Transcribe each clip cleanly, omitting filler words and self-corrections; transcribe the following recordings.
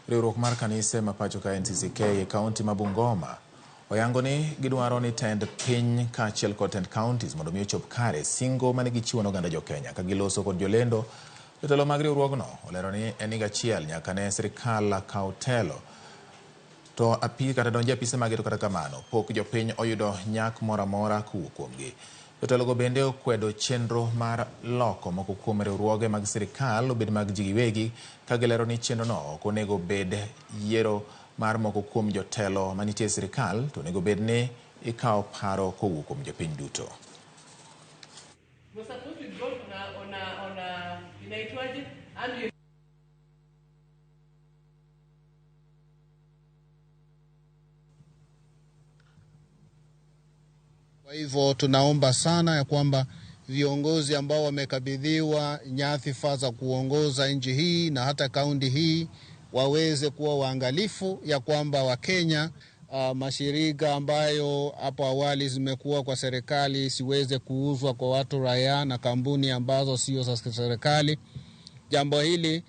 Riwruok mar kanise ma pacho ka NCCK e kaunti ma Bungoma oyango ni gidwaro ni tend piny kaachiel kod tend counties mondo mi ochop kare singo mane gichiwo ne oganda jo Kenya. Ka giloso kod jolendo, jotelo mag riwruogno olero ni en higa achiel nyaka ne sirikal kaw telo to api kata donjo e apise mage to kata kamano pok jopiny oyudo nyak moro amora kowuok kuomgi. Jotelogo bende okwedo chenro mar loko moko kuom riwruoge mag sirikal obed mag ji giwegi ka gilero ni chenrono ok onego bed yiero mar moko kuom jotelo manitie e sirikal to onego bed ni ikawo paro kowuok kuom jopiny duto. We're supposed to go on a inaitwaje? Ambulance. Kwa hivyo tunaomba sana ya kwamba viongozi ambao wamekabidhiwa nyadhifa za kuongoza nchi hii na hata kaunti hii waweze kuwa waangalifu ya kwamba Wakenya mashirika ambayo hapo awali zimekuwa kwa serikali siweze kuuzwa kwa watu raia na kampuni ambazo sio za serikali. Jambo hili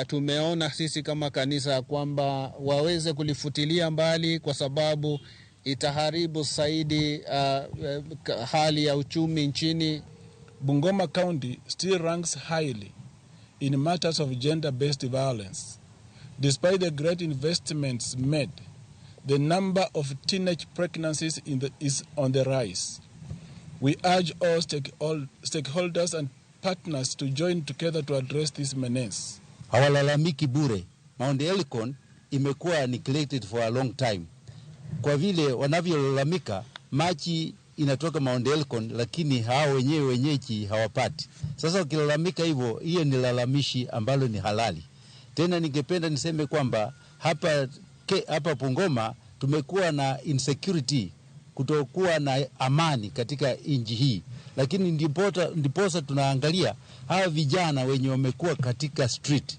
tumeona sisi kama kanisa ya kwamba waweze kulifutilia mbali kwa sababu itaharibu zaidi hali ya uchumi nchini. Bungoma County still ranks highly in matters of gender-based violence. Despite the great investments made, the number of teenage pregnancies is on the rise. We urge all stakeholders and partners to join together to address this menace. Hawalalamiki bure. Mount Elgon imekuwa neglected for a long time. Kwa vile wanavyolalamika, maji inatoka Mount Elgon, lakini hao wenyewe wenyeji hawapati. Sasa ukilalamika hivyo, hiyo ni lalamishi ambalo ni halali. Tena ningependa niseme kwamba hapa Bungoma tumekuwa na insecurity, kutokuwa na amani katika nchi hii, lakini ndiposa tunaangalia hawa vijana wenye wamekuwa katika street.